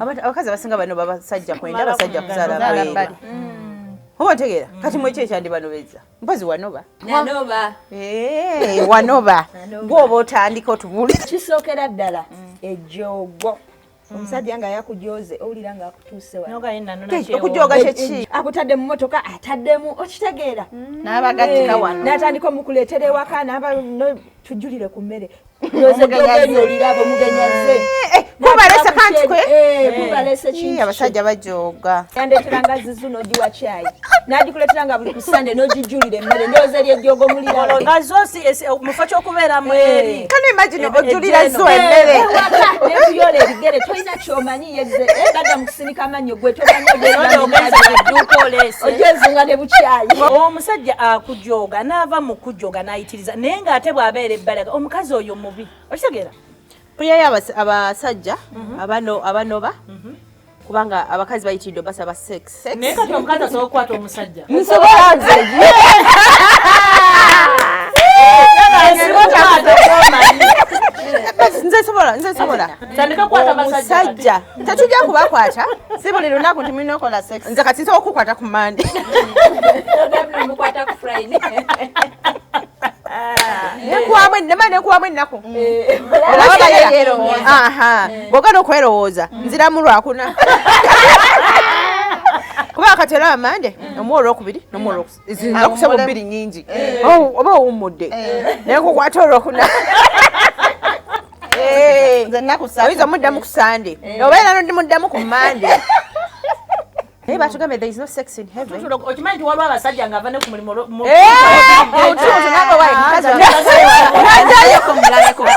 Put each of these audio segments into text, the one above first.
Abakazi abasinga bano babasajja kwenda, abasajja kuzaala bweru. Oba otegeera, kati mweki ekyandibanobeza mpozi wanoba. Nanoba. Wanoba gwoba otandika otubuulira. Kisookera ddala ejjoogo. Omusajja nga yakujoze owulira nga akutuuse wano. Okujooga kyeki? Akutadde mu motoka, ataddemu, okitegeera. N'abagattika wano. N'atandika omukuleetera ewaka, n'aba tujjulire ku mmere. Oliraba omugenyaze. Kubalese kantu kwe? Kubalese kintu. Abasajja bajooga. Yandeeteranga zizu n'ogiwa kyayi. N'agikuleetera nga buli ku Sande n'ogijjulira emmere. Ndowooza eri ejjoogo muliraba. Nga zo si mu kifo ky'okubeeramu eri. Can you imagine ojjulira zo emmere? Ewaka n'ekuyola ebigere, tolina ky'omanyi yezze. Badda mu kusinika amannyo gwe tomanyi ogenze edduuka oleese. Ogyezunga ne bukyayi. Omusajja akujooga n'ava mu kujooga n'ayitiriza, naye ng'ate bw'abeera ebbalaga omukazi oyo mubi. Okitegeera? Kuyayo abasajja abanoba kubanga abakazi bayitiridde obasaba sex. Naye kati omukazi asobola okukwata omusajja. Nsobola nze. Nze nsobola. Tandika kukwata abasajja. Omusajja tetujja kubakwata. Si buli lunaku nti mulina okola sex. Nze kati nsobola okukwata ku Mande. Mukwata ku Friday. Nekuwamu ennaku. Olaba yeerowooza. Bw'ogenda okwerowooza nziramu lwakuna. Kuba kati olaba Mande omuwa olwokubiri n'omuwa olwokusatu bbiri nnyingi. Oba owummudde. Naye nkukwata olwokuna. Nze nnaku ssatu. Oyinza omuddamu ku Sande. Oba era n'omuddamu ku Mande. Naye batugambye there is no sex in heaven. Okimanyi nti waliwo abasajja ng'ava ne ku mulimu Otuutu naawe wayi mukazi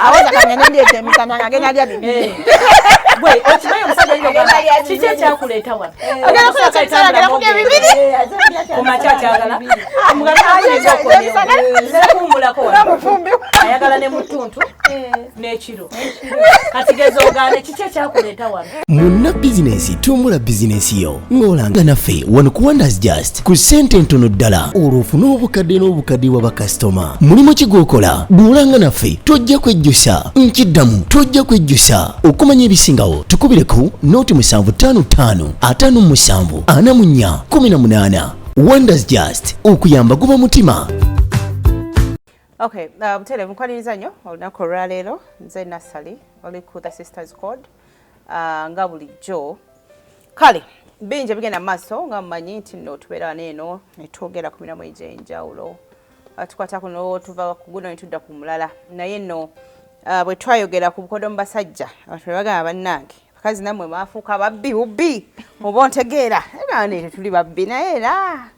awoza kanya nendyeta emisana nga agenda alya bibiri. Gwe okimanyi omusajja ayinza okugamba kiki ekyakuleeta wano? Ogenda kulya emisana, agenda kulya bibiri. Ku makya akyagala. Omugambe kuwummulako wano. Ayagala ne mu ttuntu n'ekiro. Kati geza ogaane kiki ekyakuleeta wano? Munna bizinensi, tumbula bizinensi yo ng'olanga naffe wano ku Wonders Just ku ssente entono ddala, olwo ofune obukadde n'obukadde bwa bakasitoma. Mulimu ki gw'okola? Bw'olanga naffe tojja kwejjusa. Nkiddamu, tojja kwejjusa. Okumanya ebisingawo tukubire ku 0755 57 44 18. Wonders Just, okuyamba guba mutima. Okay, butereevu nkwaniriza nnyo olunaku olwaleero. Nze Nasali, oli ku The Sisters Code. Nga bulijjo kale bingi ebigenda mu maaso, nga mumanyi nti nno tubeera wano eno ne twogera ku mirimu egy'enjawulo. Tukwata kuno, tuva ku guno ne tudda ku mulala. Naye nno bwe twayogera ku bukodo mu basajja, abantu ne bagamba, bannange bakazi nammwe mwafuuka babbi bubbi, oba ontegeera? Era ne tetuli babbi, naye era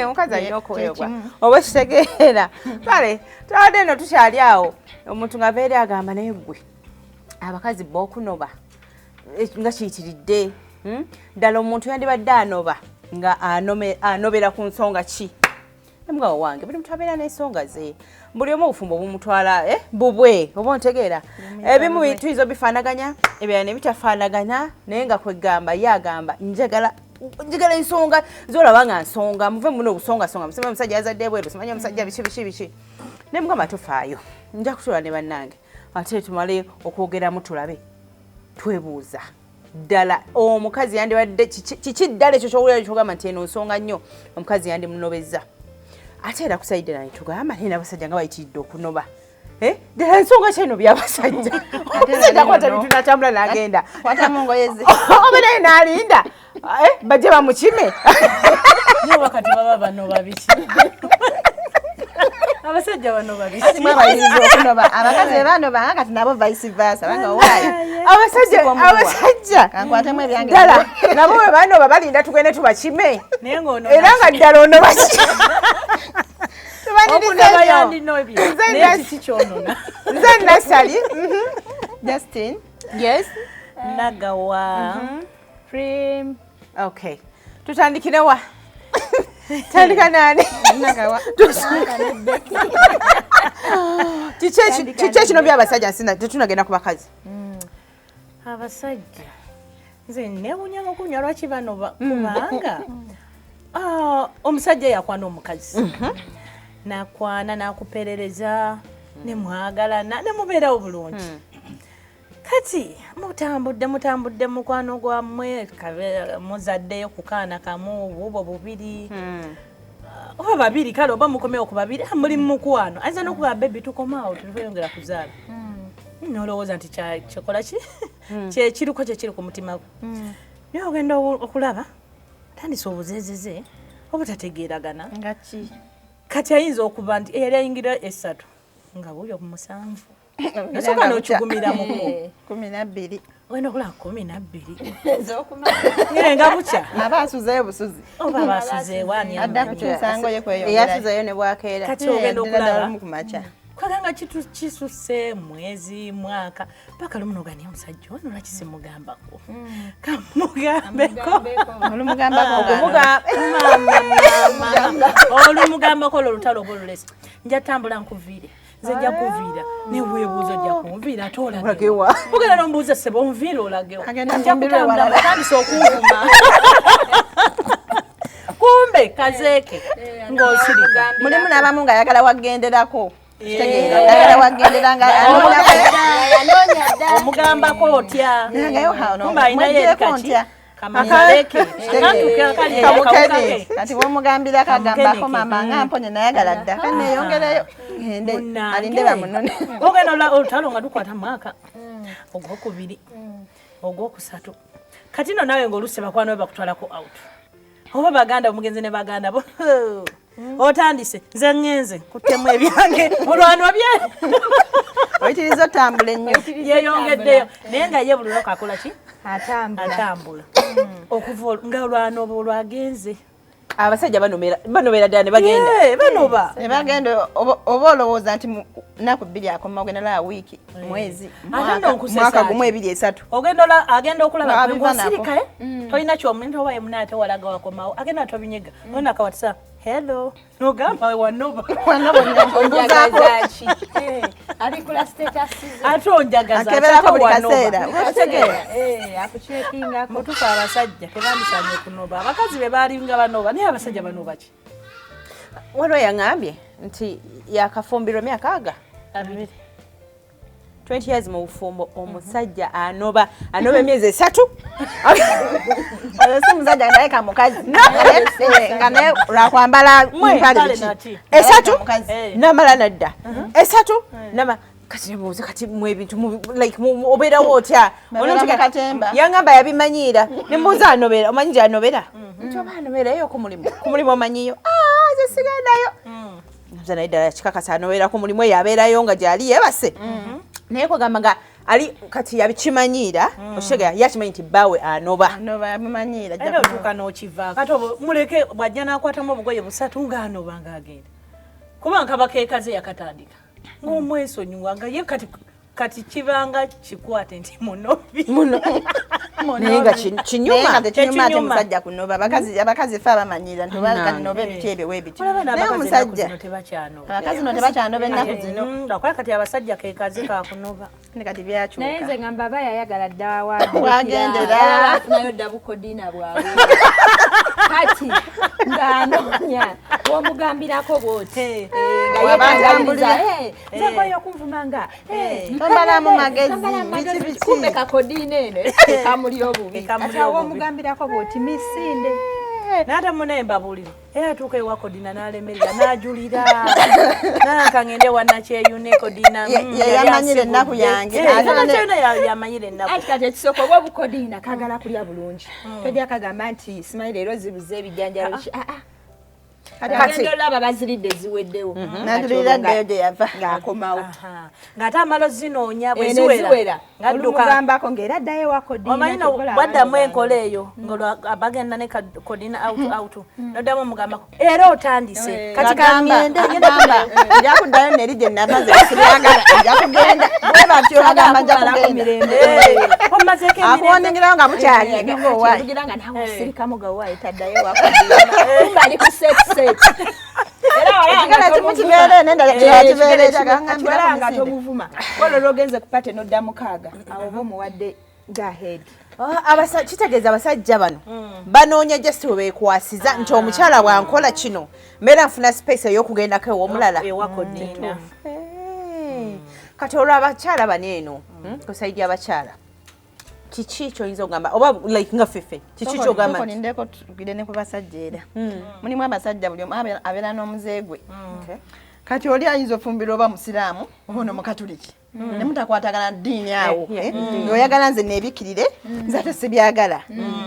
omukazi alina okuweebwa, oba kitegeera? Kale twabadde nno tukyali awo, omuntu nga ava eri agamba, naye ggwe abakazi b'okunoba nga kiyitiridde. Ddala omuntu yandibadde anoba nga anobera ku nsonga ki? Mugabo wange, buli muntu abeera n'ensonga ze, buli omu obufumbo bumutwala bubwe, oba ontegeera? Ebimu tuyinza obifaanaganya, ebirala ne bitafaanagana, naye nga kwegamba ye agamba njagala njagala ensonga zolaba nga nsonga, muve muno obusongasonga, musome omusajja yazadde bweru, simanyi omusajja biki biki biki. Ne mugamba tofaayo, nja kutuula ne bannange ate tumale okwogeramu, tulabe. Twebuuza ddala omukazi yandibadde kiki ddala ekyo kyowulira kyogamba nti eno nsonga nnyo omukazi yandimunobeza? Ate era kusaidde naye tugamba, naye n'abasajja nga bayitiridde okunoba. Ddala ensonga kyeno byabasajja, omusajja akwata bintu n'atambula n'agenda. Kwatamu ngoye ze. Oba naye n'alinda bajje bamukime. Naye wakati baba bano babiki? Abasajja bano babiki? Ati mwabayiriza okunoba, abakazi be banoba, kati nabo vice versa, banga waayi. Abasajja Siko muguwa. abasajja Kankwatemu ebyange. Ddala nabo bwe banoba balinda tugende tubakime? Naye ng'ono Era nga ddala ono baki? Okunaba yandinobye. Nze Naye kiki kyonona? Nze Nasali. Justin. Yes. Nagawa. Prim. Okay, tutandikirewa? Tandika nani? Nagawa. Kiki ekino byabasajja? Sina tetunagenda ku bakazi. Abasajja nze newunya okunya lwaki bano, kubanga omusajja yakwana omukazi, nakwana nakuperereza, nemwagalana, nemubeerawo bulungi. Kati mutambudde mutambudde, mukwano gwammwe muzaddeyo ku kaana kamu, bubo bubiri oba babiri, kale oba mukomewo ku babiri, muli mukwano, ayinza n'okugamba, "Baby, tukomaawo, tetweyongera kuzaala." Nolowooza nti kyekola ki kyekiriko, kyekiri ku mutima gwe, naye ogenda okulaba tandise obuzeezeze obutategeeragana. Nga ki? Kati ayinza okuba nti eyali ayingira esatu nga buli 7, nasooka n'okigumiramuko. 12. Ogenda okulaba 12 nga bukya. Aba asuzeeyo busuzi. Oba basuzeewo ani Adda amanyi? kukyusa ngoye kweyongera. Eyasuzeeyo ne bwakeera. Kati ogenda okulaba Lumu ku makya. Kwaganga kisuse mwezi, mwaka, paka lumu nogania, omusajja ono lwaki simugambako? Kamugambeko. Olumugambako. Olumugambako, olwo olutalo oba olulese, nja tambula nkuviire, nze nja kuviira, neweebuuza ojja kunviira ate olagewa? Ogenda nombuuza, "Sebo, onviire olagewa?" Agenda Nja afumbirwe kutambula. walala. Otandise okunvuma, kumbe kazeeke ng'osirika. Mulimu n'abamu ng'ayagala wagenderako. Kitegeera, ayagala wagendera nga Yanoonya dda. Omugambako otya? Nangayo hano. Kumbe alinayo Mweggyeko erikaki ntya? kamaleke akantu kali. Kamukene. Kati bwomugambirako agambako, Kamukeneke. "Mama, nga mponye, nayagala dda, kaneeyongereyo ngende." Munnange. Alinde bamunone. Ogenda olutalo nga lukwata mwaka ogwokubiri, ogwokusatu, kati no naawe ngaoluusi bakwano be bakutwalako out, oba baganda, omugenzi ne baganda bo, otandise, "Nze ŋŋenze kuttemu ebyange, olwano bye." Oyitiriza otambula ennyo. Yeyongeddeyo, naye nga ye buli lunaku akola ki? Atambula. Atambula okuva nga olwanoba olwagenze. Abasajja banomera ddala ne bagenda. Eh, banoba. Ne bagenda, oba olowooza nti naku 2 akoma, ogenda laba wiiki, mwezi, Ate nno nkusesa mwaka ati. gumu, ebiri, esatu. Ogenda agenda okulaba Nga biva nako. ng'osirika, eh? Tolina kyomuntu oba yemunaye ate walaga wakomawo, agenda tobinyega, ogenda akawatisa, "Hello," nogamba wanoba. Onjagaza ki? Abikula status zo. Ate onjagaza. Akeberako Ate buli wanoba. kaseera, okitegeera? Akukyekingako. Mutufu, abasajja tebandisanye kunoba. Abakazi be balinga banoba, naye abasajja banoba ki? Waliwo yaŋŋambye nti yakafumbirwa emyaka aga 20. 20 years mu bufumbo, omusajja anoba, anoba emyezi 3. Oyo si musajja, naye kamukazi nga naye lwakwambala mpale. Mpale Biki? naki. 3. Mukazi. Namala nadda 3 nama. Kati nebuuza, kati mwe ebintu like obeerawo otya? Babeera mu katemba. Yaŋŋamba yabimanyiira. Nembuuza, anobera, omanyi gyanobera nti oba anoberayo ku mulimu? Ku mulimu omanyiyo? "Ah, nze sigendayo." Nze naye ddala kikakasa anobeera ku mulimu, eyo abeerayo nga gyali yeebase, naye kwagamba nga ali kati yabikimanyiira. Okitegeera, yakimanyi nti bbaawe anoba. Noba yamumanyiira. Era otuuka n'okivaako, ate muleke bw'ajja n'akwatamu obugoye busatu ng'anoba ng'agenda, kuba nkaba keekaze yakatandika ng'omwesonyiwa, nga ye kati kati kibanga kikwate nti munobi. Naye nga Naye kinyuma. nga tekinyuma ate. Tekinyuma. Musajja kunoba, abakazi fe abamanyiira nti oba kanoba ebiti ebyo weebiti, Olaba naye n'abakazi ennaku omusajja zino tebakyanoba. Abakazi no tebakyanoba ennaku zino. Lwakuba kati abasajja kekaze kakunoba. Ne kati Naye byakyuka. nze ngamba aba yayagala dda. Wagendera. Bafunayo dda bukodina bwabwe, kati ng'anoonya womugambirako bwoti. Waba atambulira. Nze nkoyo okunvuma nga Tombalamu magezi, biki biki. Kumbe kakodina eno ekamuli obubi. Kati awo omugambirako bwoti misinde. Naye ate munaye mbabuulire, era atuuka ewa Kodina n'alemerera n'ajulira nanka ngende wa Nakyeyune Kodina. Ye yamanyira ennaku yange. Ate Nakyeyune yamanyira ennaku. Anti kati ekisooka, oba obukodina kagala kulya bulungi, tojja kagamba nti simanyi leero zibuze ebijanjalo ki. Ah, ah. Kati Agenda olaba baziridde ziweddewo. Najulira ddayo gye yava. Ng'akomawo. Aha. Ng'ate amala ozinoonya bwe Eno ziwera eziwera ng'adduka. Olumugambako ng'era addayo ewa Kodina. Omanyi no waddamu enkola eyo nga bagenda ne Kodina out out, noddamu omugambako era otandise kati Agamba, kangende. agamba, "Nja kuddayo neri gye nava, nze sibyagala, nja kugenda." Bwe batyo bagamba, "Nja kugenda." Omazeeko emirembe. Akuwonengerawo nga bukyali ng'owaayi. Kugira nga nawe osirikamu gawaayi taddayo ewa Kodina, kumbe ali ku set set. Ekigala kimu kibeera eno, endala kirala kibeera eri, agangambira Walaba nga ku misinde. tomuvuma, wala olwogenze ku party nodda 6, awo oba omuwadde go ahead. Ah, kitegeeza abasajja bano banoonya just we beekwasiza nti omukyala bwankola kino, mbeera nfuna space ey'okugendako ew'omulala. Ewa Kodina. Hey. Kati olwo abakyala bano eno, ku side abakyala, kiki kyoyinza okugamba oba like nga ffeffe, kiki kyogamba nti Nindeko tugire ne ku basajja era. Mulimu abasajja buli omu abeera n'omuze gwe. Kati oli ayinza ofumbirwa oba musiraamu oba ono mukatuliki. Ne mutakwatagana ddiini awo. Oyagala nze neebikkirire, nze ate sibyagala.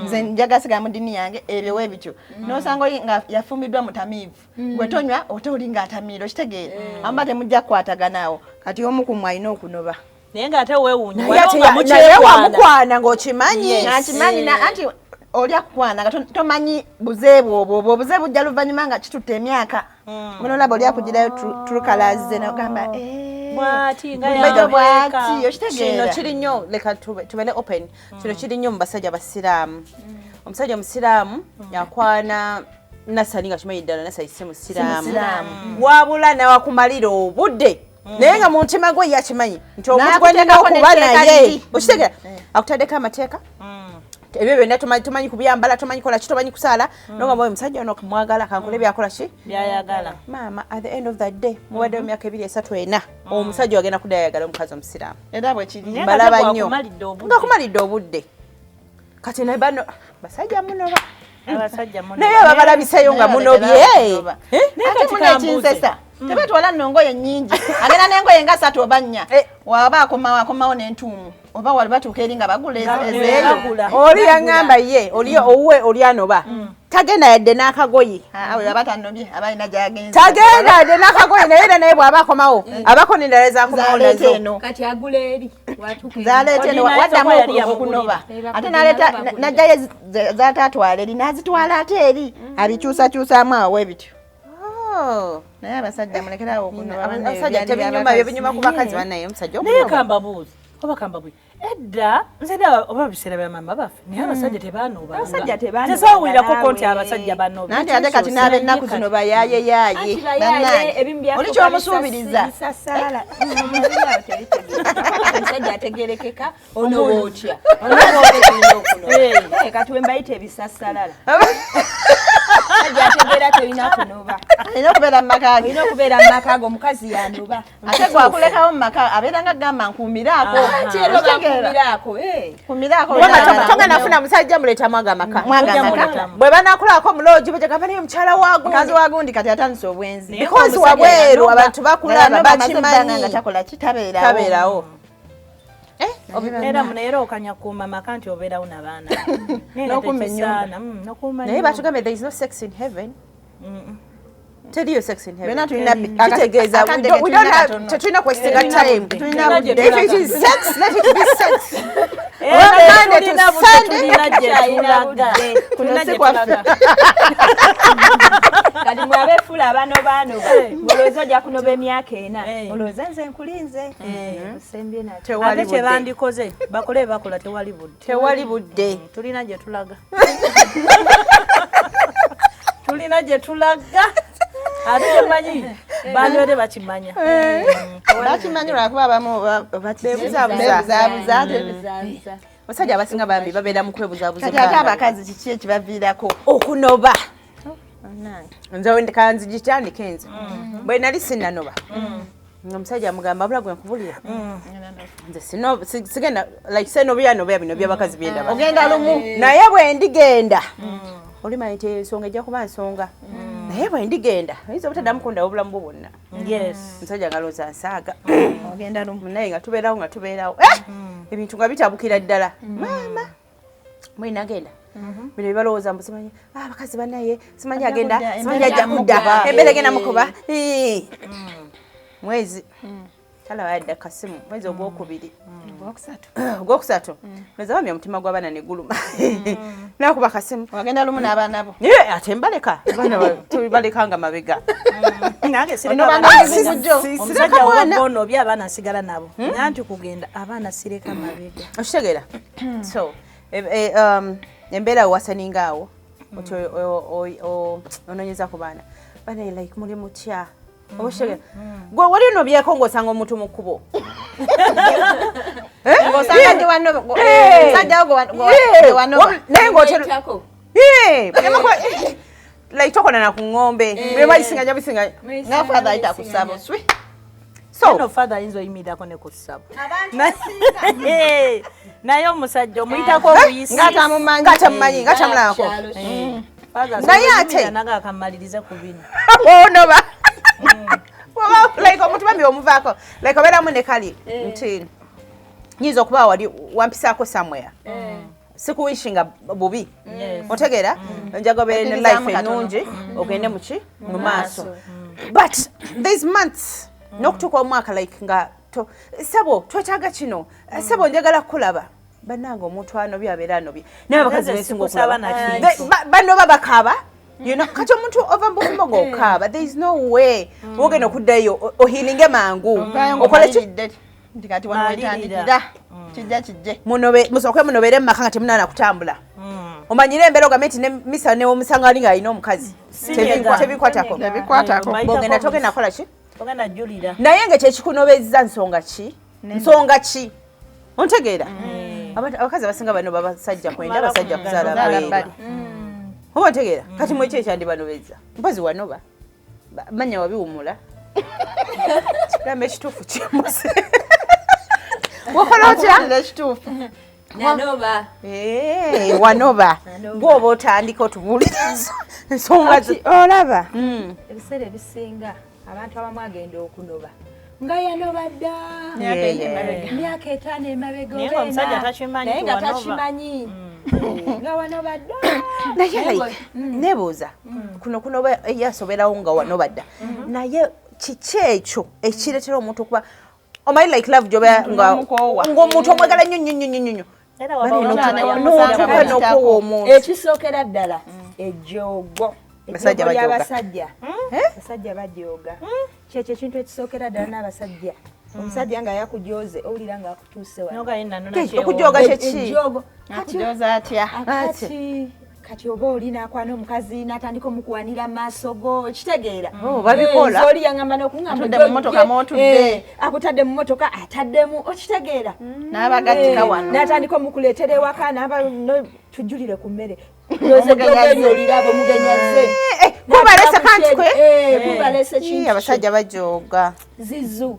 Nze njagala sigala mu ddiini yange, ebyo we bityo. N'osanga oli nga yafumbiddwa mutamiivu. Gwe tonywa ote oli ng'atamiira, okitegeera. Amba temujja kukwatagana awo. Kati omu ku mmwe alina okunoba. Naye ng'ate weewuunya, Naye ate waliwo nga naye mukyekwana. wamukwana ng'okimanyi. Nakimanyi na anti oli akukwana nga tomanyi buze bwo obwo, obwo obuze bujja luvannyuma nga kitutte emyaka. Muno olaba oli akugirayo true colours ze n'ogamba, "Eh, Bw'ati nga bulijjo yaweeka." bw'ati, okitegeera. Kino kiri nnyo, leka tubeere open. Kino kiri nnyo mu basajja basiraamu. Omusajja omusiraamu yakwana Nasali nga kimanyi ddala Nasali si musiraamu, wabula nawakumalira obudde, naye nga mu mutima gwe yakimanyi nti omuntu gwe nnina N'akuteekako okuba n'etteeka naye, liri. okitegeera, akutaddeko amateeka, ebyo byonna tomanyi kubyambala, tomanyi kola ki, tomanyi kusaala, nogamba oyo omusajja ono mwagala, kankole byakola ki byayagala. Maama, at the end of the day, muwaddeyo emyaka 2, 3, 4, omusajja wagenda kuddayo ayagala omukazi omusiraamu. Era bwe kiri. Naye nga Balaba ate nnyo bw'akumalidde obudde. Nga kumalidde obudde. Kati naye bano basajja munoba. Abasajja munoba. Naye babalabiseyo nga Naye munobye. balekera okunoba. Eh? Naye Ate kati muno kambuuze. ekinsesa tebatwala nno ngoye nnyingi, agenda n'engoye nga 3 oba 4. Waba akomawo, akomawo n'entuumu, oba wali batuuka eri nga bagula ezeeyo. Bagula. Oli yaŋŋamba ye oli owuwe oli anoba tagenda yadde n'akagoye. Ah, we aba tanobye aba alina gy'agenze. Tagenda yadde n'akagoye, naye era naye bw'aba akomawo abako n'endala ezakomawo Zaleeta nazo. eno. Kati agula eri watuuka eri. Zaleeta eno. Oli naye Waddamu sokwa yali yamugulira. okunoba. Eba Ate kugula, n'aleeta bagulira. n'ajjayo z'ataatwala eri n'azitwala ate eri abikyusakyusaamu awo ebityo. Oh. Naye abasajja mulekerawo okunoba. Abasajja tebinyuma, byebinyuma ku bakazi bannaye omusajja Naye okunoba. kambabuuzi oba kambabuuzi, edda nze ndaba oba biseera bya mama baffe, naye abasajja tebanobanga. Abasajja tebanobanga. Tesawulirako nti Naawe. abasajja banoba. Nanti ate kati n'ab'ennaku zino bayaaye yaaye. Anti bayaaye, Bannange, ebimu byafuuka oli kyomusuubiriza. bisasaala. Omusajja ategerekeka onoba otya? Onoba otya? Tulina okunoba. Eh, kati we mbayita ebisasalala. Omusajja ategeera tolina kunoba. Alina okubeera mu maka ge. Olina okubeera mu maka ge, omukazi yanoba. Ate gwakulekawo mu maka abeera nga gamba nkuumiraako. Anti era obakuumiraako, eh. Nkuumiraako. Kubanga togenda funa musajja muleeta mwaga amaka. Mwaga amaka. Muletamu. Bwe banaakulako mu lodge bajagamba naye omukyala wa Mukazi gundi. wa gundi kati atandise obwenzi. Naye Because omusajja wabweru yanoba. abantu bakulaba, Nga amaze ebbanga bakimanyi. nga takola ki, tabeerawo. Tabeerawo. Era muno era okanya kuuma maka nti obeerawo n'abaana. Naye nga N'okuuma tekisaana. N'okuuma Naye ennyumba. batugambye there is no sex in heaven. Teriyo sex in heaven. Byonna tulina Kitegeeza we akadde don't- we don't tulina have katono. tetulina kwesiga Tulina time. budde. Tulina Tulina gye budde. If it is sex, let it be sex. Era Oba Monday to tulina budde, Sunday. tulina gye tulaga. Kuno Tulina si gye kwaffe. tulaga. Kati mwe abeefuula abanobaanoba, olowooza ojja kunoba emyaka 4, olowooza nze nkulinze osembye nakyo. Tewali Ate kye budde. bandikoze bakole bakola, tewali budde. Tewali budde. Tulina gye tulaga, tulina gye tulaga, ate temanyi bandibadde bakimanya. Bakimanyi lwakuba abamu Beebuzaabuza. beebuzaabuza. Buzaabuza. Abasajja abasinga bambi babeera mu kwebuzaabuza. Kati ate abakazi kiki ekibaviirako? Okunoba. Nze kanzigitandike, nze bwe nali sinanoba nga omusajja amugamba abula gwe nkubulira nze sigenda like senobyanoba bino byabakazi byendaba. Ogenda lumu. Naye bwe ndigenda olimanya nti ensonga ejja kuba nsonga, naye bwe ndigenda oyinza obutaddamu kundaba obulamu bwo bwonna. Omusajja nga lowooza nsaaga. Ogenda lumu. Naye nga tubeerawo nga tubeerawo, Eh! Ebintu nga bitabukira ddala, maama mwina agenda bino byebalowooza mbu simanyi, ah, abakazi banaye simanyi agenda kudda, simanyi embeera ajja kudda mukuba. Embeera egenda mukuba. Eh. Mwezi talaba yadde kasimu, mwezi ogwokubiri, Ogwokusatu. Ogwokusatu mwezi abamya omutima gw'abaana ne guluma nakuba kasimu. Ogenda lumu n'abaana bo. Ye ate mbaleka abaana tubalekanga mabega. Nange sireka Onoba abaana. n'omugugu gyo. Sireka Omusajja mwana. wabonobye abaana asigala nabo, naye nti kugenda abaana sireka mabega. Okitegeera? So embeera wewasaninga awo oti onoonyeza ku baana banaye like muli mutya, oba okitegeera gwe wali onobyeko ng'osanga omuntu mu kkubo. Ng'osanga gye wanoba, omusajja wo gwe wanoba. Naye ng'otera Mwetako. Like tokonana ku ŋŋombe, bwe bayisinganya bisinganya. Nga father ayita ku ssabo swi. So no father ayinza oyimirirako ne ku ssabo. Naye omusajja omuyitako obuyisi. Nga tamumanyi. Nga tamumanyi, nga tamulabako. Naye ate naga akamalirize ku bino. Onoba. Like omuntu bambi omuvaako. Like obeeramu ne kali nti nyinza okuba wali wampisaako somewhere. Sikuwishinga bubi. Otegeera? Njaga obeere ne life ennungi ogende muki mu maaso. But these months n'okutuuka omwaka like nga sebo twetaaga kino, sebo njagala kukulaba. Bannange omuntu anobye abeera anobye. Naye abakazi beesinga okulaba. Banoba bakaaba. You know, kati omuntu ova mu bufumbo ng'okaaba, there is no way wogenda okuddayo ohealinge mangu. Okole ki? Nti kati wano wetandikira. Kijja kijje. Munobe musooke munobere mu maka nga temunaana kutambula. Omanyire embeera ogambe nti ne misa ne omusanga ali ng'alina omukazi. Tebikwatako. Tebikwatako. Bw'ogenda togenda kukola ki? Ogenda jjulira. Naye nga kyekikunobezza nsonga ki? Nsonga ki? Ontegeera? Abakazi abasinga bano babasajja kwenda, abasajja kuzaala bweru. Oba ontegeera? Kati mwe ki ekyandibanobezza? Mpozi wanoba. Manya wabiwumula. Kigambo ekituufu kimuze. Wakola otya? Ekituufu. Nanoba. Wanoba. Gw'oba otandika otubuulira ensonga zi. Olaba? Ebiseera ebisinga abantu abamu agenda okunoba. Nga yanoba dda. Myaka 5 emabega. Naye omusajja takimanyi. Naye nga takimanyi. Nga wanoba dda. Naye like nebuuza. Kuno kunoba yasoberawo nga wanoba dda. Naye kiki ekyo ekireetera omuntu okuba omanyi like love gy'oba nga ng'omuntu omwagala nnyo nnyo nnyo nnyo. N'otuuka n'okoowa omuntu. Ekisookera ddala ejjoogo. Basajja bajooga. Abasajja. Basajja bajooga. Kyekyo ekintu ekisookera ddala n'abasajja. Omusajja nga yakujoze owulira nga akutuuse wano. Okujooga kye ki? Akujoza atya? Kati oba oli n'akwana omukazi n'atandika omukuwanira maaso go kitegeera. Babikola. Oli yangamba n'okungamba atudde mu mmotoka mw'otudde. Akutadde mu mmotoka ataddemu okitegeera. N'abagattika wano. N'atandika omukuleetera ewaka n'aba tujjulire ku mmere. Oliraba omugenyaze. Kubalese kantu kwe? Kubalese kintu. Abasajja bajooga. Zizu.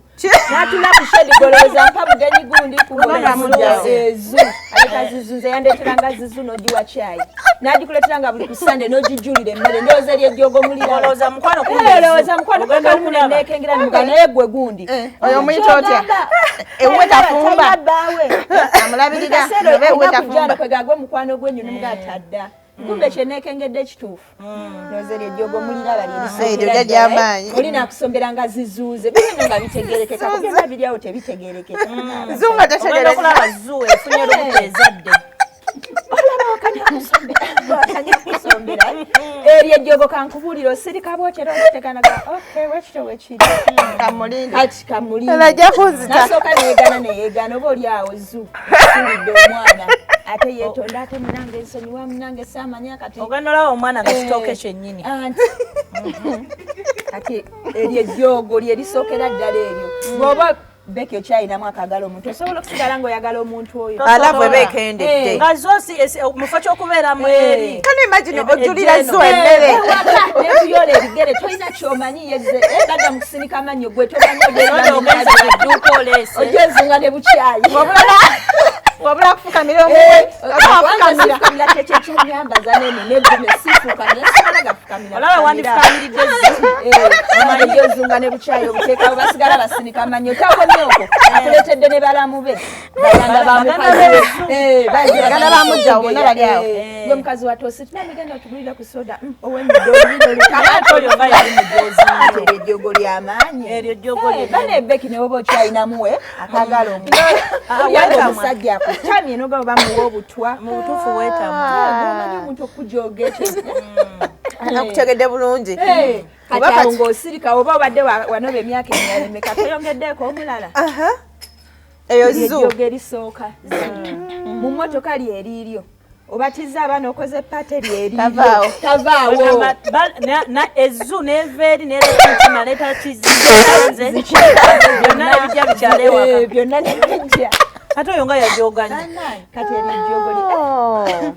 N'atula ku shedi golooza mpa mugenyi gundi kugolezu. Aleka zizu nze yandeeteranga zizu n'ogiwa caayi. N'agikuleeteranga buli ku Sande n'ogijjulira emmere ndowooza eri ejjoogo muliraba. Olowooza mukwano Olowooza mukwano kukalumula neekengera muga naye gwe gundi. Oyo omuyita otya? Ewuwe tafumba. Amulabirira. Oba ewuwe tafumba. Kwega gwe mukwano gwe nnyo n'omuga tadda. Kumbe kye neekengedde ekituufu. Ndowooza eri ejjoogo muliraba lyerisookera ddala. Oli naakusombera nga zizuuze. Bino nga bitegeerekeka. Byonna biri awo tebitegeerekeka. Zu nga tategeerekeka. Ogenda okulaba zu efunye olubuto ezadde. Olaba wakanya kusombera. Eryo ejjoogo kankubuulira osirika bw'otyo okiteganaga. Okay, wekityo wekiri. Kamulinde. Kati kamulinde. Ajja kunzita. Nasooka neyegaana neyegaana oba oli awo zu. Sulidde omwana. Ate yeetonda ate munange nsonyiwa munange saamanya kati. Ogenda olaba omwana nga kitooke kyennyini. Kati eryo ejjoogo lye lisookera ddala eryo. Bw'oba Becky okyalinamu akagala omuntu osobola okusigala ng'oyagala omuntu oyo. Alavu eba ekendedde. Nga zo si mu kifo ky'okubeeramu eri. Can you imagine ojjulira zo emmere? Nekuyola ebigere tolina ky'omanyi yezze badda mu kusinika amannyo gwe tomanyi ogenze mu dduuka oleese. Ogyezunga ne bukyayi. Wabula kufukamira omuwe. Fukamira kyekyo ekyonyambaza nene neggume sifukamira simala gafukamira. Olaba wandifukamiridde zo. Ogyezunga ne bukyayi obuteekawo basigala basinika amannyo takomye okwo akuleetedde ne balamu be. Baganda ba mukazi. Baganda ba mujja bonna bali awo. Gwe mukazi wa tosi tunamigenda otugulira ku soda ow'emiddo oluliro Ate oyo nga yali mujoozi nnyo. Eryo ejjoogo ly'amaanyi. Eryo ejjoogo lye. Bane Becky ne woba okyalinamuwe akagala omuntu. Yange omusajja akutamye n'ogamba bamuwa obutwa. Mu butuufu weetamwa. Omanyi omuntu okujooga ekyo. Nakutegedde bulungi. Kati awo ng'osirika oba obadde wanoba emyaka emirala emeka toyongeddeeko omulala. Eyo zu. Ejjoogo erisooka. Mu mmotoka lyeriiryo. Obatiza abaana okoze pate lyeriiryo. Tavaawo. Tavaawo. Ezzu n'eva eri n'ereeta omutima n'ereeta kizinze. Byonna ne bijja bikyala ewaka. Byonna ne bijja. Ate oyo nga yajooganye. Kati eryo ejjoogo li.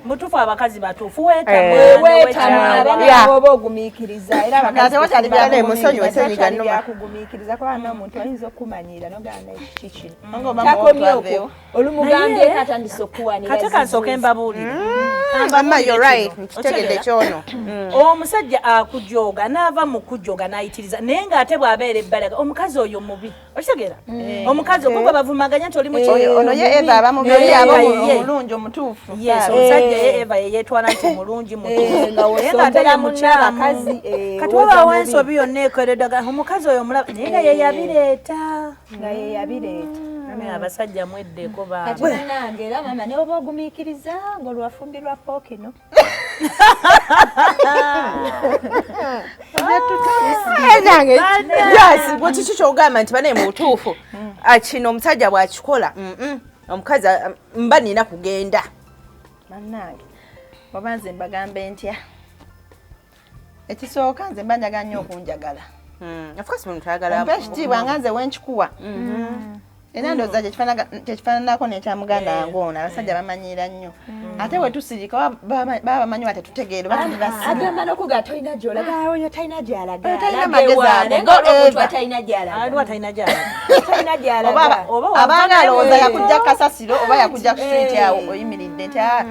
Mutuufu, abakazi batuufu. Weetamwa abaana oba ogumiikiriza, era abakazi Tewali byale, musonyiwe, senyiga nnuma. Byakugumiikiriza kuba n'omuntu ayinza okumanyiira nogamba kiki kino. Nga oba Takomye muwotwaveewo. okwo, olumugambyeko atandise okuwanira. Kate kansooke mbabuulire. Mama, you're right, nkitegedde kyono. Omusajja akujoga n'ava mu kujoga n'ayitiriza, naye ng'ate bw'abeera ebbalaga omukazi oyo mubi, okitegeera? Omukazi ogwo gwe bavumaganya nti oli muki. Oyo ono ye Eva aba mubi, oli aba omulungi omutuufu. Yes, omusajja ye Eva ye yeetwala nti mulungi, mutuufu, Nga naye ng'ate wosombera ye munno mukyamu. abakazi, Kati woza wabaawo mubi. ensobi yonna ekoleddwa, omukazi oyo omulaba naye nga ye yabireeta. Nga ye yabireeta. Abasajja mweddeko. Kati Baabwe. bannange, era mama ne oba ogumiikiriza ng'olwafumbirwa pookino. Nange, yes, gwe kiki kyogamba nti banaye mu butuufu, ah, kino omusajja bw'akikola, omukazi, ah, mba nina kugenda? Bannange, oba nze mbagambe ntya? Ekisooka, nze mba njagala nnyo okunjagala. Of course, muntu ayagala Ompa ekitiibwa nga nze wenkikuwa, era ndowooza kyekifaananako nekya muganda wange ono. Abasajja bamanyiira nnyo, ate we tusirika baba bamanyi wa tetutegeera oba tuli basiru. Agamba nokuga tolina gyolaga, oyo talina gyalaga. Oyo talina magezi ago. Naye Go ngaolwomuntu Eva. atalina gyalaga. Aliwo atalina gyalaga. Talina gyalaga. Oba Oba abanga wava alowooza naye. yakujja kasasiro oba yakujja ku street awo oyimiridde nti, "Ah,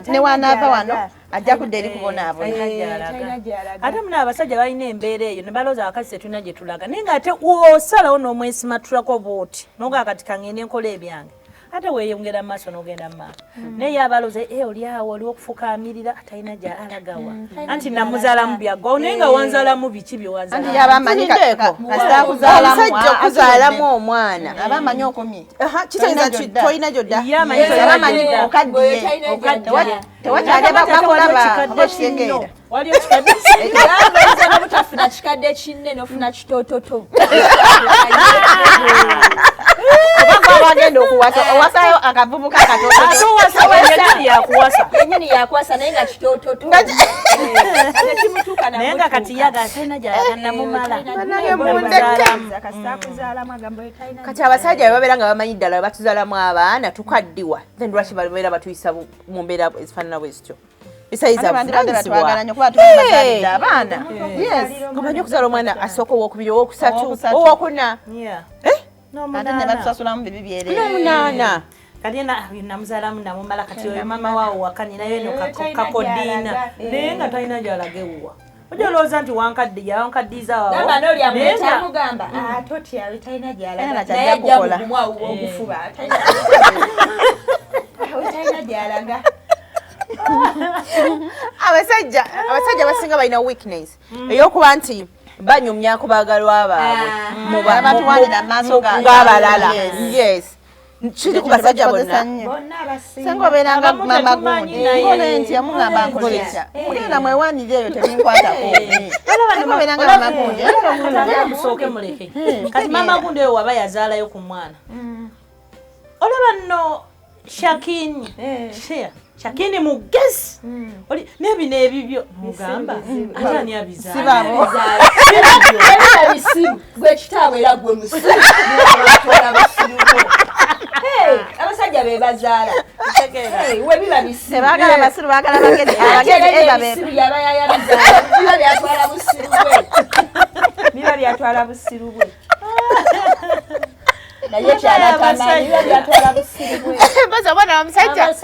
ne wanaava wano ajja kudda eri kubonaabona." Talina gy'alaga. Talina gyalaga. Ate muna abasajja balina embeera eyo ne balowooza abakazi tetulina gye tulaga, naye ng'ate wosalawo n'omwesimatulako bwoti nogaa kati kangende nkola ebyange, ate weeyongera mu maaso n'ogenda mu maaso, naye ye abalowooza, "Eh, oli awo oliwo okufukaamirira, talina gy'alagawa, anti namuzaalamu byaggwawo." Naye nga wanzaalamu biki bye Anti wanzaalamu? yaba amanyi Tulindeeko. kasita akuzaalamu Omusajja okuzaalamu omwana, aba amanyi okomye. Aha, kitegeeza Tolina nti gy'odda. tolina gyodda. Ye amanyi Yes, aba amanyi gy'odda. okaddiye. Okaddiye. Tewakyali bakulaba oba okitegeera. Waliyo kikadde kinno. Gamba oyinza n'obutafuna kikadde kinne n'ofuna kitoototo. Oba gwaba agenda okuwasa, owasayo akavubuka Ate katoto. owasa wennyini yakuwasa. Yennyini yakwasa, naye nga kitoototo tekimutuuka. Naye nga kati yaga talina gy'alaga, namumala. Bannange, mundeke. Kati abasajja bwe babeera nga bamanyi ddala bwe batuzaalamu abaana tukaddiwa, then lwaki babeera batuyisa mu mbeera ezifaanana bwe zityo? Bisayiza Bandibadde buvunanyizibwa. batwagala nnyo kuba tuba bazaalidde abaana. Yes. Omanyi okuzaala omwana asooka, owokubiri, owokusatu, Owokusatu. owokuna, Yeah. Ate ne batusasulamu bibi byereere. n'omunaana. Kati namuzaalamu namumala, kati oyo mama waawo waka ninayo eno Talina kakodiina. gy'alaga. Naye nga talina gy'alaga ewuwa, ojja olowooza nti wankaddiya wankaddiiza wawo. Gamba n'oli Naye amuleta nga amugamba atotya talina Talina gyalaga, ky'ajja naye ajja kukola. mugumu awo ogufuba talina gyalaga. Abasajja abasinga balina weakness ey'okuba nti banyumyako baagalwa baabwe Babatuwanira mu maaso ng'abalala. Yes. Yes, kiri ku basajja Tukikozesa bonna. nnyo. Bonna abasinga. Senga obeeranga Abamu mama tetumanyi gundi naye. nkole ntya, mugamba nkole ntya, mugenda mwewanire ebyo tebinkwatako. Senga obeeranga mama gundi. Kati musooke muleke, kati mama gundi oyo waba yazaalayo ku mwana, olaba nno Shakini. Shea, Shakini mugezi. Oli n'ebino ebibyo mugamba ate ani abizaala? Sibabo. Ebina bisiru, gwe kitaabwe era gwe musiru, batwala busiru bwo. Hey, abasajja be bazaala. Hey, we biba bisiru. Tebaagala basiru, baagala bagezi. Ate Abagezi era eva be ebisiru yaba yayabizaala, biba byatwala busiru bwe. Biba byatwala busiru bwe. Naye kyalatamanyi Biba byatwala busiru bwe. Mbaza omwana wa musajja.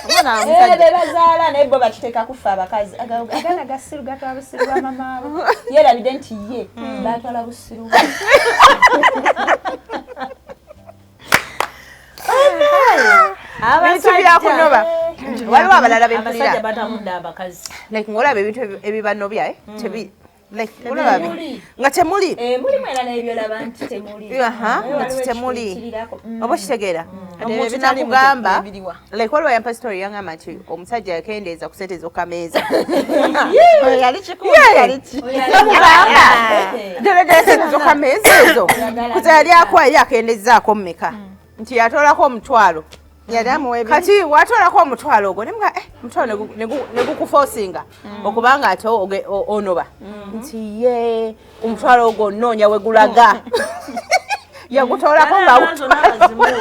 Omwana wa Eh, musajja. be bazaala, naye bo bakiteeka kufa abakazi. Agaana gasiru gatwala busiru bwa mama abo. Yerabidde nti ye batwala busiru bwe. Bintu byakunoba. Waliwo abalala bempulira Abasajja batamudde abakazi. Like ng'olaba ebintu ebibanobya, eh? Tebi like olaba nga temuli. Eh, mulimu era n'ebyolaba nti temuli. Aha, Naye waliwo nti temuli. ekikuyitirako. Oba okitegeera, Ebyo omuntu ebitaliimu nakugamba ebiriwa. like waliwo yampa story, yangamba nti omusajja yakendeeza ku sente z'okameeza. Oyo yali kikundi, yali ki? Namugamba ddala ddala sente z'okameeza ezo kuze yali akuwa, yali akendezaako mmeka? Nti yatoolako 10,000. Yali amuwa ebiri. Kati watoolako 10,000 ogwo nemuga, eh, omutwalo negukufosinga okubanga ate onoba nti ye omutwalo ogwo nnoonya we gulaga, yagutoolako nga Zonna bazimuwe.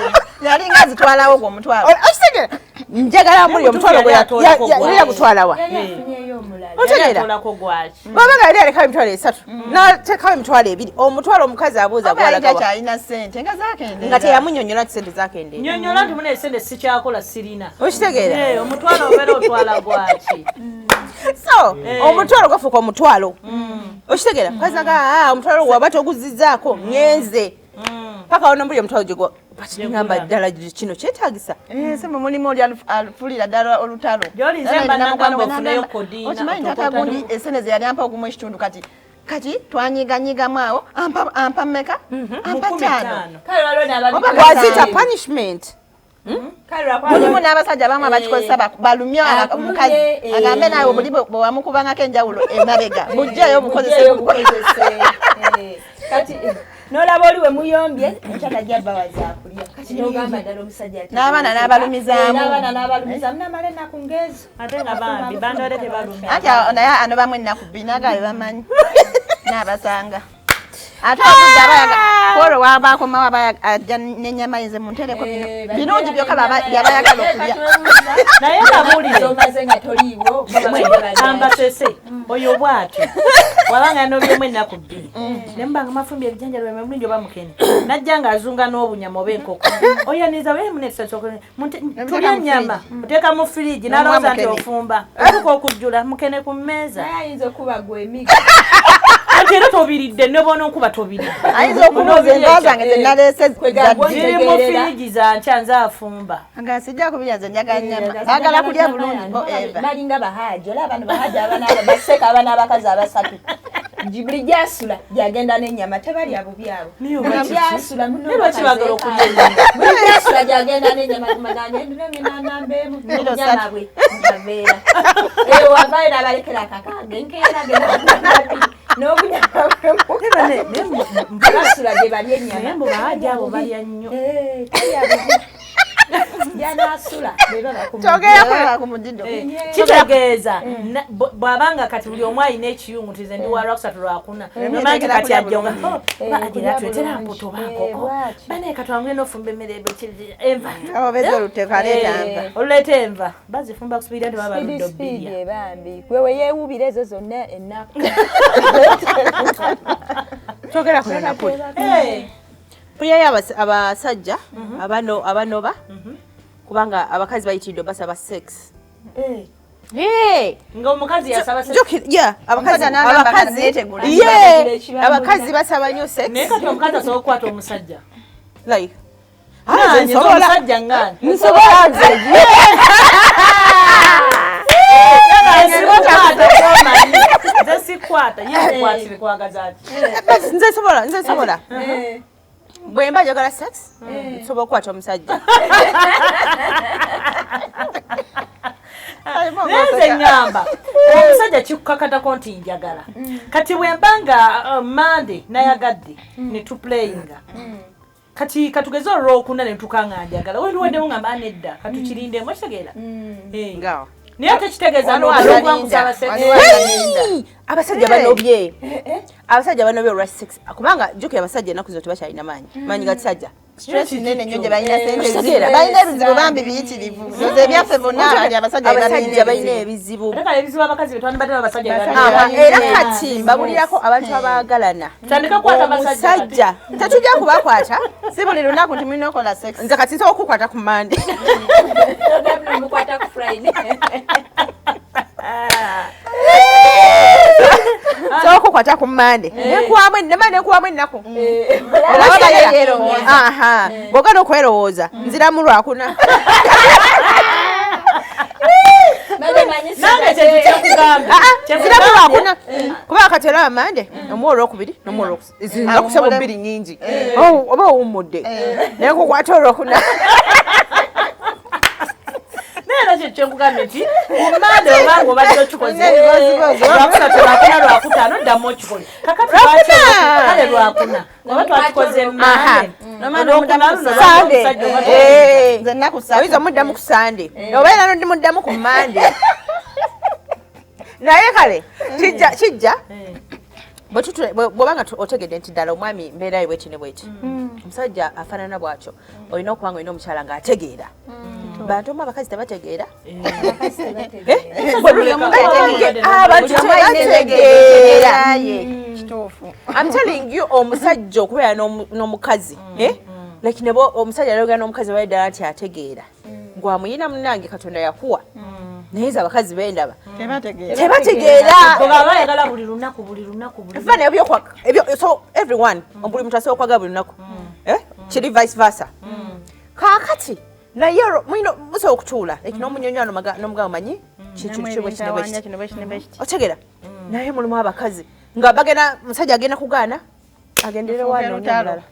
Yali nga azitwalawo gwe omutwalo. Okitegera Njagala muli omutwalo gwe yali yagutwalawa. Otegeera? Bw'aba nga yali alekawo 30,000 n'ateekawo 20,000, omutwalo omukazi abuuza gwalagawa. Takyalina ssente nga zakendeera. Nga teyamunnyonnyola nti ssente zakendeera. Nnyonnyola nti muna essente sikyakola sirina. Okitegeera? Omutwalo obeera otwala gwaki? So omutwalo gwafuuka omutwalo. Okitegeera? Mukazi naga omutwalo gwaba toguzizzaako ngenze. Paka wano mbuli omutwalo gye gwa ngamba ddala kino kyetaagisa. Si mwe mulimu oli alufulira ddala olutalo. Okimanyi tata gundi essente ze yali ampa ogumu ekitundu kati kati twanyiganyigamu awo ampa mmeka? Ampa 5. Wazita punishment. Mulimu n'abasajja abamu abakikozesa balumye omukazi agambe naawe buli bwe wamukubangako enjawulo emabega bujjayo bukozese. Kati nolaba oli we muyombye ekyakajja bbawa zakulya kati n'ogamba ddala omusajja n'abaana n'abalumizaamu n'abaana n'abalumizaamu n'amala ennaku ng'ezo ate nga bambi bandwale tebalumya anti naye anobamu ennaku bbiri nagabe bamanyi n'abasanga ate obudde abayaga olwo wabakomawo ajja n'ennyama ye nze muntereko bino birungi byokka byabayagala okulya naye babuulire omaze nga toliiwo ambasese oyo bw'atyo wabanga yanobyemu ennaku bbiri ne mubanga mafumbye ebijanjalo bya mulungi oba mukene najja ng'azunga n'obunyama oba enkoko oyaniza tulya ennyama oteeka mu firiji n'alowooza nti ofumba otuuka okujjula mukene ku mmeeza naye ayinza okuba gwe emiga anti era tobiridde ne bw'onookuba tobiridde ayinza okubuuza enva zange ze naleese ziri mu firiji za nkya nze afumba nga sijja kubirya nze njagala nnyama baagala kulya bulungi bo eva balinga bahaji olaba bano bahaji baseka abaana abakazi abasatu buli gyasula gyagenda n'ennyama tebalya bubi abo gyasula buli gyasula gyagenda n'ennyama maganyenduleminanambeemu n'obunyama bwe mukaveera wavaayo n'abalekera akakage enkeera n'obunyama bwe basula gye balya ennyama mbu bahaji abo balya nnyo gyanasula kitegeeza bw'abanga kati buli omu alina ekiyungu nti nze ndi wa lwakusatu lwakuna nomanyi nti kati ajja agira tuletera mputa oba nkoko banaye katwangule n'ofumba emmere enva oluleeta enva bazifumba kusubirira nti baba baludde obbirya bambi gwe we yeewubira ezo zonna ennaku twogera ku nnaku pulyayo abasajja abanoba kubanga abakazi bayitiridde basaba sex. Nga omukazi yasaba sex. Abakazi basaba nnyo sex. Naye kati omukazi asobola okukwata omusajja. Like omusajja ngani? Nsobola nze. Nze sikwata, ye nkukwatire kwagaza ki? Nze nsobola, nze nsobola. Bwe mba njagala sex, nsobola okukwata omusajja. Nze ngamba omusajja kikukakatako nti njagala. Kati bwe mba nga Monday nayagadde ne tuplayinga. Kati katugeze olwokuna ne tukanga njagala. Wendi ngamba nedda katukirindemu okitegeera. Naye ate kitegeeza n'okusaba sex. Abasajja banobye. Abasajja banobye olwa sex. Kubanga jjukira abasajja ennaku zino tebakyalina maanyi. Maanyi ga kisajja. Stress nene nnyo gye balina ssente balina ebizibu bambi biyitirivu. Nze ebyaffe bonna abali abasajja balina ebizibu. Ate kale ebizibu abakazi be twandibadde abasajja era kati mbabulirako abantu abaagalana. Tandika kukwata abasajja. Tetujja kubakwata. Si buli lunaku nti mulina okukola sex. Nze kati nsobola okukwata ku Monday. Mukwata ku Friday. Nsobola okukwata ku Monday. Nekuwamu ennaku. Bw'ogaana okwerowooza nziramu lwakuna. Nange kyekugamba. Nziramu lwakuna. Kuba kati olaba Monday omuwa olwokubiri n'omuwa olwokusatu. Bbiri nnyingi. Oba owummudde. Naye nkukwata olwokuna. Naye era kyekugambye nti ku Monday obanga obadde okikoze lwakusatu lwakuna lwakutaano ddamu okikole. Kakati lwaki kale lwakuna oba twakikoze Monday oyinza omuddamu ku Sunday oba era nodimuddamu ku Monday. Naye kale kijja bw'obanga otegedde nti ddala omwami mbeera ye bweti ne bweti omusajja afaanana bw'atyo olina okuba nga olina omukyala ng'ategeera. Bantu omu abakazi tebategeera. Abantu tebategeera. I'm telling you, omusajja okubeera n'omukazi, like nebo omusajja ayogera n'omukazi baye ddala nti ategeera, gwamuyina munnange Katonda yakuwa, naye nze abakazi bendaba tebategeera. Bayagala buli lunaku, buli lunaku, buli Fana ebyo, so everyone, buli muntu asobola okwagala buli lunaku, kiri vice versa. Kaakati naye mulina musobola okutuula like n'omunyonyola n'omugamba, manyi kintu otegeera, naye mulimu abakazi nga bagenda, musajja agenda kugaana, agenderere wano omulala.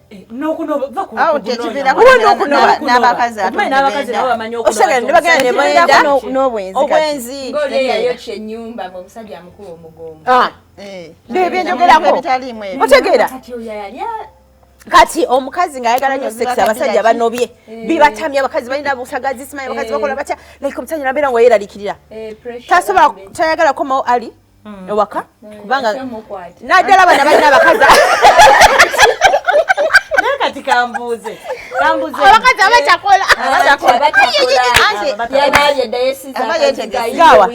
N'abakazi. Otegeera, ne bagenda ne benda n'obwenzi. Obwenzi. Ng'oli eyayokya ennyumba ng'omusajja amukuba omugongo. Ebyenjogerako otegeera. Kati oyo yali Kati omukazi ng'ayagala nnyo sex, abasajja banobye, bibatamya, abakazi balina busagazi, simanyi abakazi bakola batya, like omusajja nabeera nga yeeraliikirira, tasobola, tayagala komawo ali ewaka kubanga naddala bana balina abakazi. Naye kati kambuuze, kambuuze. Abakazi abakyakola. Gawa.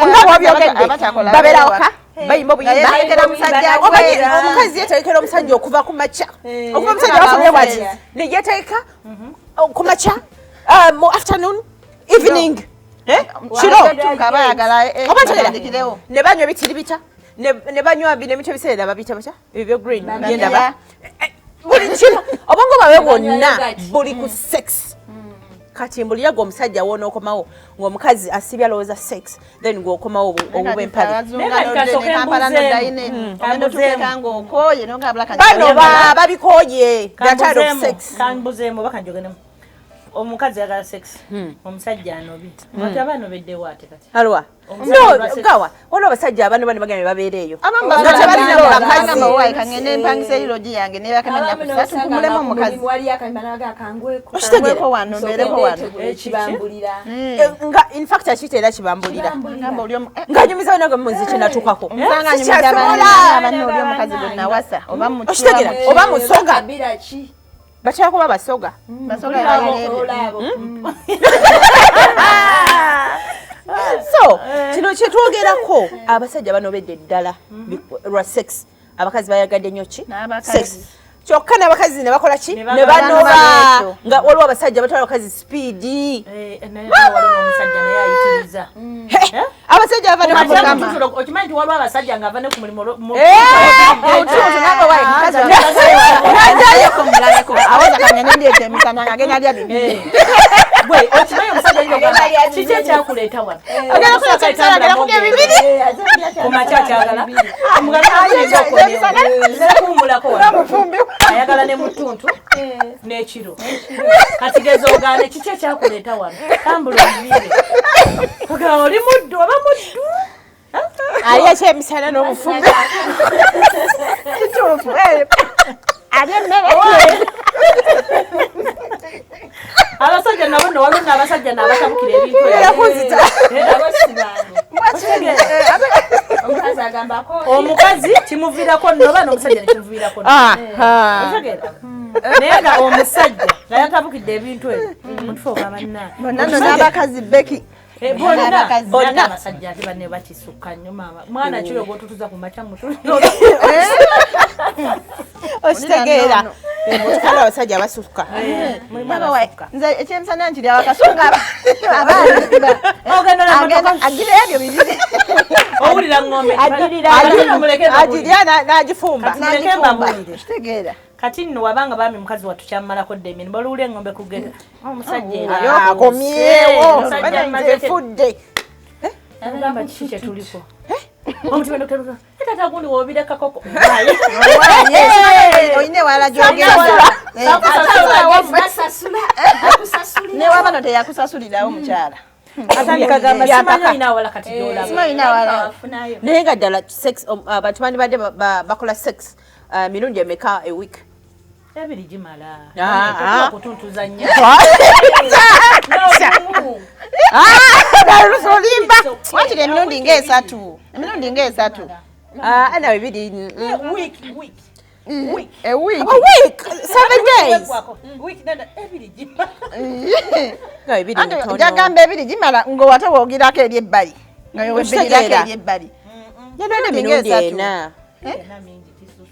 Nga bwabyogedde, babeera waka bayimba obuyimba. Omukazi yetegekera omusajja okuva ku makya, okuva omusajja bafulumye bwati neyetegeka ku makya, mu afternoon, evening, kiro. Oba ntegera ne banywa ebitiribita, ne banywa bino ebintu ebiseera babiyita batya ebyo green byendaba, buli kimu, obwongo bwabwe bwonna buli ku sex. Kati mbulira gwe omusajja wonookomawo ng'omukazi asibye alowooza sex, then gweokomawo obuba empale. Bano babikooye, they're tired of sex. Kambuzeemu oba kanjogeremu. Omukazi ayagala sex, omusajja anobi, ati aba anobeddewo ate kati? Alwa no gawa, waliwo abasajja abano bano bagenda ne babeera eyo nga tebalina bakazi. Kangende mpangisa eri lodge yange nebakemenya kusatu mpumulemu omukazi. Okitegeera? Wano mbeereko wano. Ekibambulira. Nga in fact akiyita era kibambulira, ng'anyumiza nange muziki natuukako. Omusanga anyumiza banne oli omukazi gwe nawasa oba. Okitegeera, oba musoga. Kabira ki? Batera kuba basoga. Basoga balina ebyo. So kino kyetwogerako, abasajja banobedde ddala lwa sex, abakazi bayagadde nnyo ki? N'abakazi. Sex. Kyokka n'abakazi ne bakola ki? Ne ne banoba. Ekyo. Nga waliwo abasajja batwala abakazi speed. Naye waliwo n'omusajja naye ayitiriza. Abasajja bava ne ku Kumakya mukama. mutuutu, okimanyi nti waliwo abasajja ng'ava ne ku mulimu Otuutu nange wayi mukazi Najjayo. awoza kangende ndyeta emisana nga agenda alya bibiri. Gwe okimanyi omusajja ayinza okugamba, kiki ekyakuleeta wano? Agenda kuleta emisana, agenda kulya bibiri. Kumakya akyagala kuwumulako wano, ayagala ne mutuntu n'ekiro. Kati geza ogaane, kiki ekyakuleeta wano, tambula obiire, ogamba oli muddu oba muddu. Ali ekyemisana n'obufumbi. Kituufu, alya emmere. Abasajja nabo nno, waliwo n'abasajja naabatabukira ebintu ebyo. Era kunzita. Abo si bangu. Omukazi agambako. Omukazi kimuviirako nnoba n'omusajja nekimuviirako nnoba. Otegeera? Naye nga omusajja nga yatabukidde ebintu ebyo mutufu oba bannange. Bonna nno n'abakazi beki. Bonna. N'abakazi. Bonna abasajja ate banne bakisukka nnyo. Maama mwana kiro gwotutuza ku makya mutu. Okitegeera, mutukala abasajja abasukka. Mulimu Baba wayi, abasukka. Nze ekyemisana nkiri awaka, so nga abaana Ogenda n'emmotoka. agira ebyo bibiri. Owulira ng'ombe. Agirira. Muleke mbabuulire. Agirya n'agifumba. Kati muleke mbabuulire. Kitegeera. Kati nno wabanga bambi mukazi wattu kyammalako dda emirimu, oluwula eng'ombe kugenda omusajja era Akomyewo. Omusajja Bana nze amazeko. nfudde. Agamba kiki kyetuliko omutima nokutaluka tata gundi wobira kakoko. Olina ewala gyogenda. Basasula, akusasulira. Newaba no teyakusasulirawo mukyala. Atandika gamba simanyi olina awala kati gyolaba. Simanyi olina awala. Wafunayo. Naye nga ddala sex, abantu bandibadde bakola sex mirundi emeka a week? Ebiri gimala. Ah, ah. Kutuntuza nnyo. Olimba. Wakiri emirundi ngaesatu, emirundi ngaesatu. Nawe biri Week, week. A week. A week, 7 days. Week nada ebiri gimala. Nga ebiri Anti mitono. jagamba ebiri gimala ng'owate woogirako eri ebbali, nga yowebbirako Okitegeera. eri ebbali. Yadde Emirundi emirundi esatu. ena. Ena mingi, kisusse.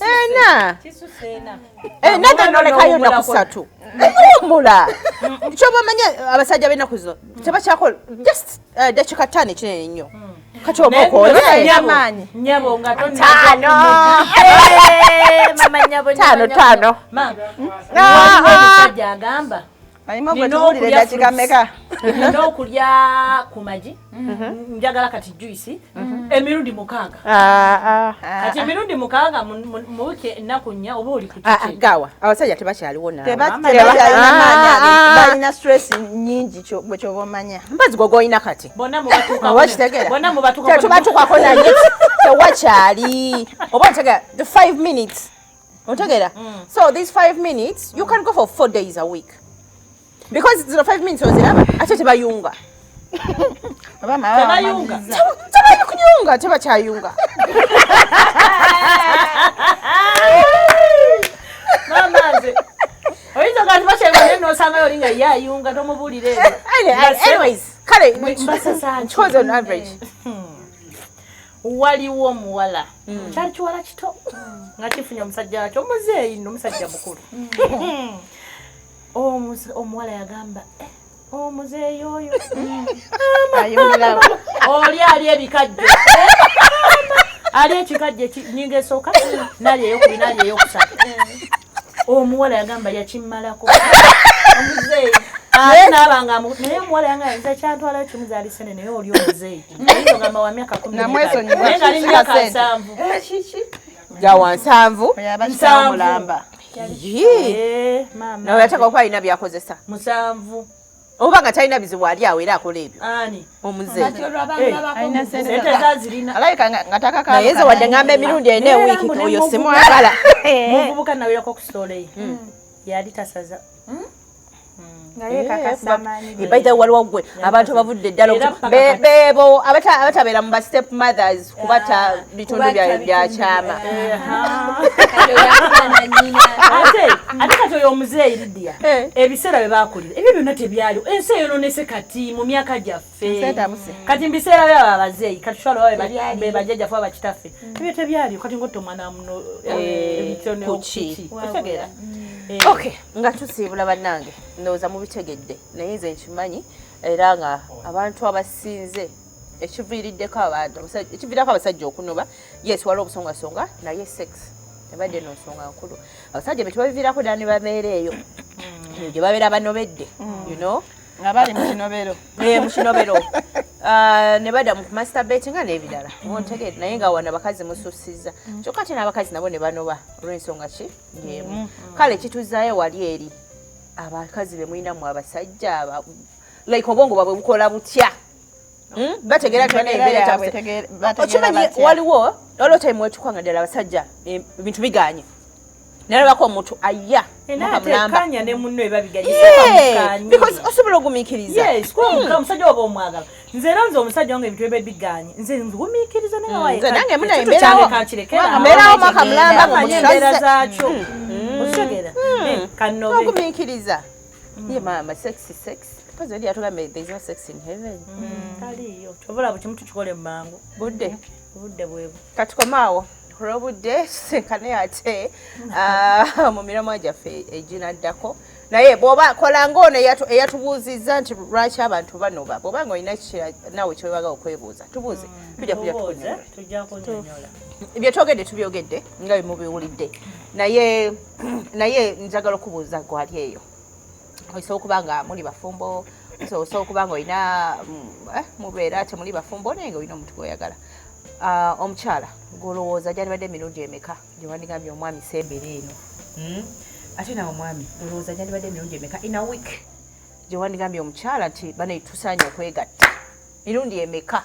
Ena. Kisusse ena. Ena nolekayo ennaku 3 owummula. Kyoba omanye abasajja b'ennaku zino tebakyakola just dakiika 5 ekinene nnyo. Kati oba okole. Amaanyi. Nyabo nga Ttaano. Mama nyabo. Ttaano, ttaano. Ma. Ah, Waliwo ah. omusajja agamba Alima gwe Nina tuwulire okulya eddakiika fruits. mmeka? Nina okulya ku magi, njagala kati juice emirundi 6. Ah, ah. Kati emirundi 6 mu wiiki ennaku 4 oba oli ku Ah, ah, kiki? Gawa abasajja tebakyaliwo naawe. Tebakyalina maanyi Ah, ago, ah. balina stress nnyingi gwe kyoba omanya. Mbazi gwe gw'olina kati. Bonna mubatuukako. Oba kitegeera? Bonna mubatuukako. Tetubatukako naye tewakyali. Oba otegeera the 5 minutes, otegeera? So these 5 minutes you can go for 4 days a week because zino 5 minutes oziraba ate tebayunga. Oba mama Tebayunga. bamaliriza. Tebayunga, tebakyayunga. Mama nze oyinza ogaa tibakyayunga naye nosangayo oli nga ye ayunga tomubuulira ebyo. Anyways, kale Mbasasa ki? nkikoze on average. Waliwo omuwala, kyali kiwala kito nga kifunye omusajja wakyo omuzeeyi nno, omusajja mukulu. Omuwala yagamba, "Eh, omuzeeyi oyo Ayungirawo. oli ali ebikajjo, ali ekikajjo nyinga esooka nali eyokubiri nali eyokusatu." Omuwala yagamba yakimmalako omuzeeyi ate naabanga naye omuwala yanga nze kyantwalayo kimu zaali sene naye oli omuzeeyi oyinza ogamba wa myaka 15. Namwesonyiwa, Naye nga ali sika myaka sente. 70. Gawa 70. Oyo aba kitaawo 70. mulamba. Yee. Eh, maama. Nawe yateeka okuba alina byakozesa 70. Oba nga talina bizibu ali awo era akola ebyo. Ani? Omuzeeyi. Alina sente. Sente zazirina. Alabika nga takaka. Naye nze wadde ngamba emirundi ena Naye ewiiki era mbu oyo ne simwagala. Muvubuka nawerako ku story ye yali tasaza. Nga yeekakasa amaanyi ge. By the way, waliwo gwe abantu abavudde eddala Era paka kati. beebo abatabeera mu ba step mothers kubata bitundu Kubata byayo bitundu byakyama. Kati oyo afaana nnyina. Ate kati oyo omuzeeyi Lidia, Eh. ebiseera bye bakulira ebyo byonna tebyaliwo. Ensi eyononese kati mu myaka gyaffe. Ensi etabuse. Kati mu biseera byabo abazeeyi kati twala be bajjajjaffe abakitaffe ebyo tebyaliwo. Kati ngotta omwana muno Eh, ebitone kuki. okuki otegeera. Eh, Okay, nga tusiibula bannange, ndowooza mubitegedde naye nze nkimanyi era nga abantu abasinze ekiviiriddeko abantu ekiviirako abasajja okunoba, yes, waliwo obusongasonga naye sex ebadde no nsonga nkulu. Abasajja be tebabiviirako ddala ne babeera eyo eyo gye babeera banobedde. Nga bali mu kinobero. Eh, mu kinobero. Ah, ne badda mu kumasturbate nga n'ebirala, ontegeere? Naye nga wano abakazi musussizza. Kyokka ate n'abakazi nabo ne banoba olw'ensonga ki y'emu. Kale kituzaayo wali eri abakazi be mulinamu abasajja like obwongo bwabwe bukola butya? Bategeera tolina Embeera embeera yaabwe etabuse. bategeera Okimanyi batya? waliwo time wetukwanga ddala abasajja ebintu biganye nalabako omuntu aya Era mwaka ate mulamba. kanya ne munno ebabiganye. Yeah, because osobola ogumiikiriza. Yes, kuba omusajja oba omwagala. Nze era nze omusajja wange ebintu biba biganye nze ngumiikiriza naye waye Nze nange muna ekintu embeerawo. kyange kankirekera. Mbeerawo mwaka mulamba Manyi embeera ng'omusaze. zaakyo okitegeera. Eh, kanobe. Ogumiikiriza ye maama. Sex, sex, because oli yatugambye there is no sex in heaven. Taliiyo kyobola buli kimu tukikole mu mangu. Budde. Obudde bwebu. Katukomaawo olw'obudde, tusinkane ate mu miramwa gyaffe eginaddako. Naye bw'oba kola ng'ono eyatubuuzizza nti lwaki abantu banoba, bw'oba nga olina naawe kyewebaga okwebuuza, tubuuze, tujja kujja Tubuuze, tukunyonyola. Tujja kunyonyola. Byetwogedde tubyogedde nga bwe mubiwulidde, naye njagala okubuuza gwali eyo. Osobola okuba nga muli bafumbo, osobola okuba nga olina mubeera temuli bafumbo naye nga olina omuntu gw'oyagala. Ah, omukyala gwolowooza gyalibadde emirundi emeka gye wandigambye omwami sembera eno? Ate nawe omwami olowooza gyalibadde emirundi emeka in a week gye wandigambye omukyala nti bane tusaanye okwegatta, mirundi emeka?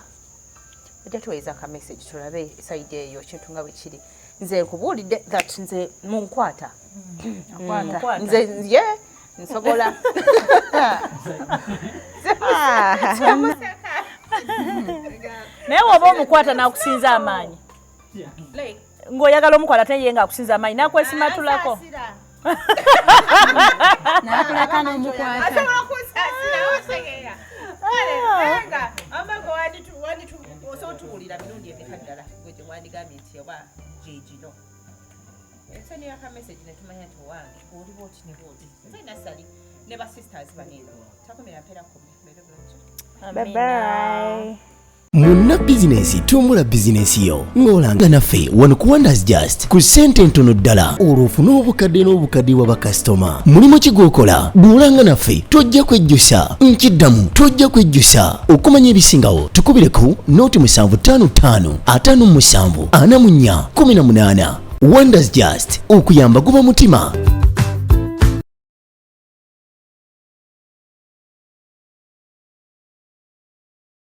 Ojja tuweereza ka message tulabe side eyo kintu nga bwe kiri. Nze nkubuulidde that nze munkwata. Mukwata. Nze ye nsobola. Naye woba omukwata nakusinza amaanyi. Ng'oyagala omukola ate ye ng'akusinza amaanyi n'akwesimatulako. Nakuleka n'omukwata. Asobola kunsaasira, otegeera. Kale, naye amago osobola otuwulira mirundi emeka ddala gwe gye wandigambye nti oba gye gino. Ensonyi yaka message ne tumanya nti owange oli bwoti ne bwoti. Nze Nassali ne ba sisters bano eno. Takomera mpeera kumi. Mbeere bulungi. Bye bye. Munna bizinensi, tumbula bizinensi yo ng'olanga naffe wano ku Wonders Just ku ssente entono ddala, olwo ofune obukadde n'obukadde bwa bakasitoma. Mulimu ki gw'okola? Bw'olanga naffe tojja kwejjusa. Nkiddamu, tojja kwejjusa. Okumanya ebisingawo tukubire ku 0755 57 44 18. Wonders Just, okuyamba guba mutima.